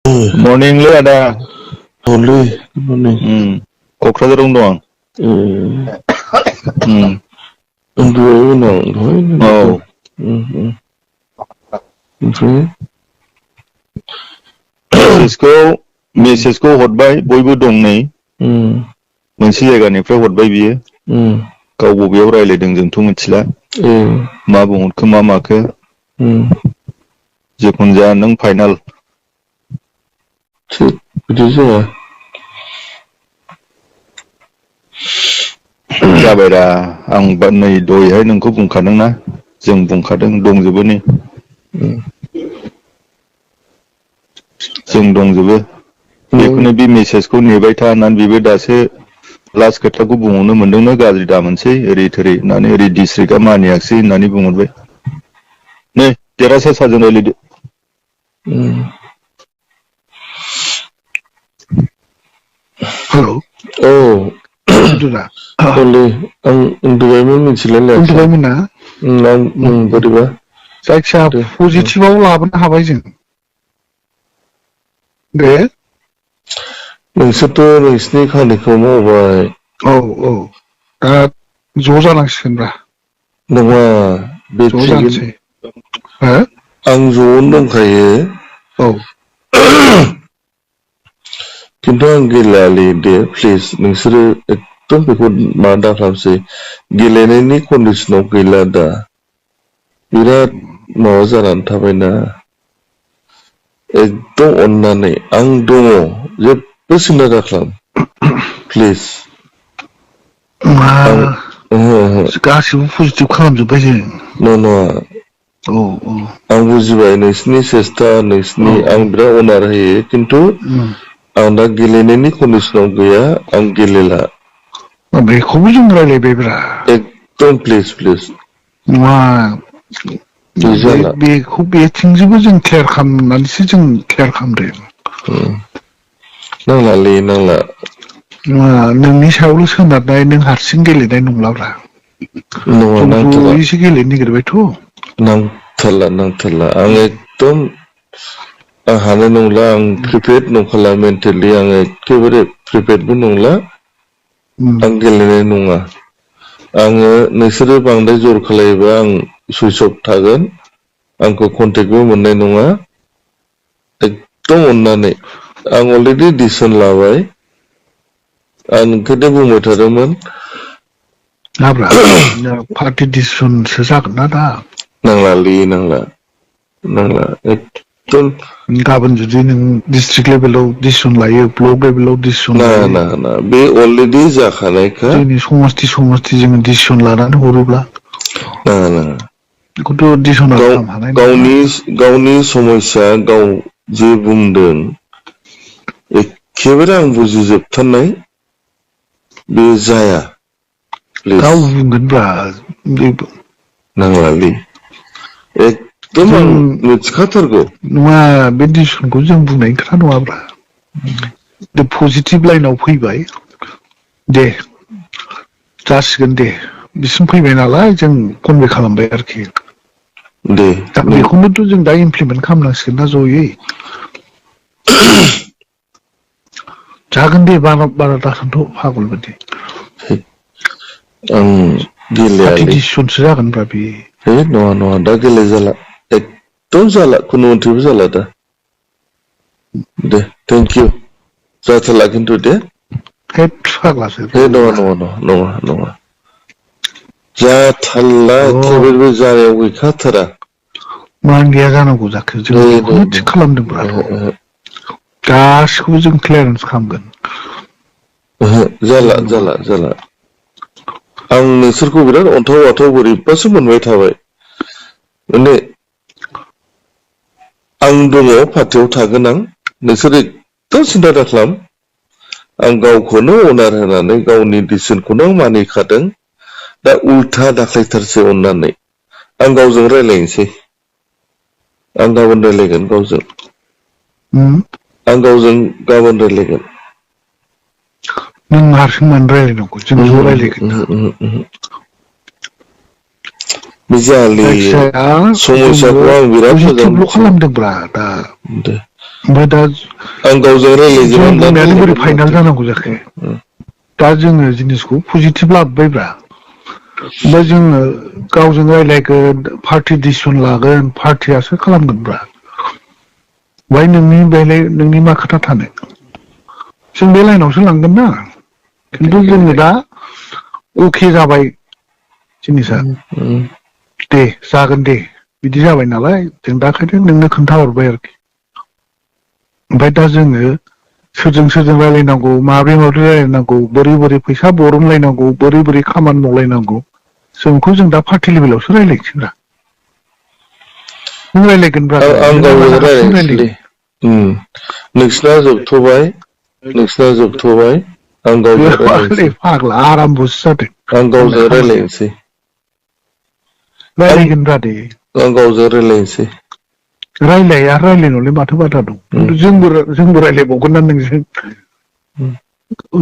मर्निंलै आदा हरलै मर्निं क'क्राझारावनो दं आं उन्दुबायमोन आं औ दहायनो ओमफ्राय मेसेजखौ हरबाय बयबो दं नै मोनसे जायगानिफ्राय हरबाय बियो गाव बबेयाव रायलायदों जोंथ' मिथिला मा बुंहरखो मा माखो जिखुनु जाया नों फाइनाल बिदि जाया जाबायरा आं नै दहायहाय नोंखौ बुंखादोंना जों बुंखादों दंजोबो नै जों दंजोबो बेखौनो बे मेसेजखौ नेबाय था होननानै बेबो दासो लास्ट खोथाखौ बुंहरनो मोनदोंनो गाज्रि दामोनसै ओरै थोरै होननानै ओरै डिस्ट्रिक्टआ मानियाखिसै होननानै बुंहरबाय नै देरहासार सारजों रायलायदो हेलौ औ उन्दुना हरलै आं उन्दुबायमोन मिथिलायलायासै उन्दुबायमोन ना आं बोरैबा जायखिया पजिटिभआव लाबोनो हाबाय जों दे नोंसोरथ' नोंसिनि खामानिखौ मावबाय औ दा ज' जानांसिगोनब्रा नङा बे ज' थिगैनो जानोसै हो आं ज'आवनो दंखायो औ खिन्थु आं गेलेयालै दे प्लिज नोंसोरो एकदम बेखौ माबा दाखालामसै गेलेनायनि कन्डिसनाव गैला दा बिराद माबा जानानै थाबायना एकदम अननानै आं दङ जेबो सिन्था दाखालाम प्लिज आं गासिबो पजिटिभ खालामजोब्बाय जों नङा औ आं बुजिबाय नोंसिनि सेस्था नोंसिनि आं बिराद अनार होयो खिन्थु आं दा गेलेनायनि कन्डिसनाव गैया आं गेलेला बेखौबो जों रायलायबायब्रा एकदम प्लिज नङा जाला बेखौ बेथिंजोंबो जों क्लियार खालामनानैसो जों क्लियार खालामदों नांलालै नांला नङा नोंनि सायावल' सोनारनाय नों हारसिं गेलेनाय नंलाब्रा नङा जों नांथारला ज'यैसो गेलेनो नागिरबायथ' नांथारला आं एकदम आं हानाय नंला आं प्रिपेयार्ड नंखाला मेन्टेलि आं एखेबारे प्रिपेयार्डबो नंला आं गेलेनाय नङा आङो नोंसोरो बांद्राय जर खालायोबा आं सुइस अफ थागोन आंखौ कन्टेक्टबो मोननाय नङा एकदम अननानै आं अलरेडि डिसिसन लाबाय आं नोंखौनो बुंबाय थादोंमोन नाब्रा पार्टि डिसिसनसो जागोन ना दा नांलालै नांला एकदम गाबोन जुदि नों डिस्ट्रिक्ट लेभेलाव डिसिसन लायो ब्लक लेभेलाव डिसिसन लायो ना बे अलरेडि जाखानायखा जोंनि समस्ति जोङो डिसिसन लानानै हरोब्ला नाङा बेखौथ' डिसनार खालामनो हानाय नङा गावनि समस्या गाव जे बुंदों एखेबारे आं बुजिजोबथारनाय बे जाया प्लिज गाव बुंगोनब्रा नांलालै एकदम आं मिथिखाथारगौ नङा बे डिसिसनखौ जों बुंनायनि खोथा नङाब्रा पजिटिभ लाइनाव फैबाय दे जासिगोन दे बिसिम फैबाय नालाय जों कनभे खालामबाय आरोखि दे दा बेखौनोथ' जों दा इमप्लिमेन्ट खालामनांसिगोन ना जयै जागोन दे बारा दासानथ' पागल बायदि आं पार्टि गेलेयालै डिसिसनसो जागोनब्रा बे नङा दा गेले जाला एकदम जाला खुनु मन्थेबो जाला दा दे थेंक इउ जाथारला खिन्थु दे फाग्लासो नङा जाथारला एखेबारे जानायाव गैखाथारा मानो गैया जानांगौ जाखो जों बेखौनो थिग खालामदोंब्रा गासिखौबो जों क्लियारेन्स खालामगोन जाला आं नोंसोरखौ बिराद अन्थाव बाथाव बोरैबासो मोनबाय थाबाय माने आं दङ पार्टियाव थागोन आं नोंसोर एकदम सिन्था दाखालाम आं गावखौनो अनार होनानै गावनि डिसिसनखौनो मानिखादों दा उल्था दाख्लैथारसो अननानै आं गावजों रायलायनोसै आं गाबोन रायलायगोन गावजों नों हारसिं मानो रायलायनांगौ जों ज' रायलायगोन ना जायालै जायखिजाया समस्याखौ आं बिराद मोजां पजिटिभल' मिथियो खालामदोंब्रा दा ओमफ्राय दा आं गावजों जों रायलायजोबोमोन बुंनायानो बोरै फाइनाल जानांगौ जाखो दा जोङो जिनिसखौ पजिटिभ लाबोबायब्रा ओमफ्राय जोङो गावजों रायलायगोन पार्टि डिसिसन लागोन पार्टियासो खालामगोनब्रा बेहाय नोंनि मा खोथा थानो जों बे लाइनावसो लांगोन ना खिन्थु जोङो दा अके जाबाय जिनिसा दे जागोन दे बिदि जाबाय नालाय जों दा ओंखायनो नोंनो खोन्थाहरबाय आरोखि ओमफ्राय दा जोङो सोरजों रायलायनांगौ माब्रै रायलायनांगौ बोरै फैसा बरनलायनांगौ बोरै खामानि मावलायनांगौ जोंखौ जों दा पार्टि लेभेलावसो रायलायनोसैब्रा नों रायलायगोनब्रा आं गावजों हारसिं रायलायनोसैलै नोंसिना जोबथ'बाय आं गावजों रायलायनोसै फाग्ला आराम्भसो जादों आं गावजों रायलायनोसै रायलायगोनब्रा दे आं गावजों रायलायनोसै रायलायनायावलाय माथो बादा दं खिन्थु जोंबो रायलायबावगोन ना नोंजों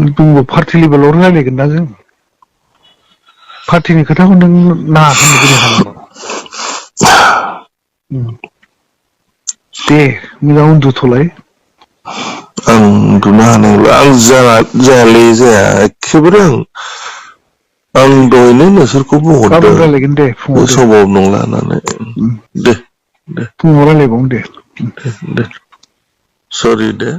जोंबो पार्टि लेभेलाव रायलायगोन ना जों पार्टिनि खोथाखौ नों नाङा होननो बोरै हानांगौ दे मोजां उन्दुथ'लाय आं उन्दुनो हानाय नंला आं जाया एखेबारे आं दहायनो नोंसोरखौ बुंहरदों गाबोन रायलायगोन दे फुङाव दे गोसोआव नंला होननानै दे फुङाव रायलायबावनो दे दे सरि दे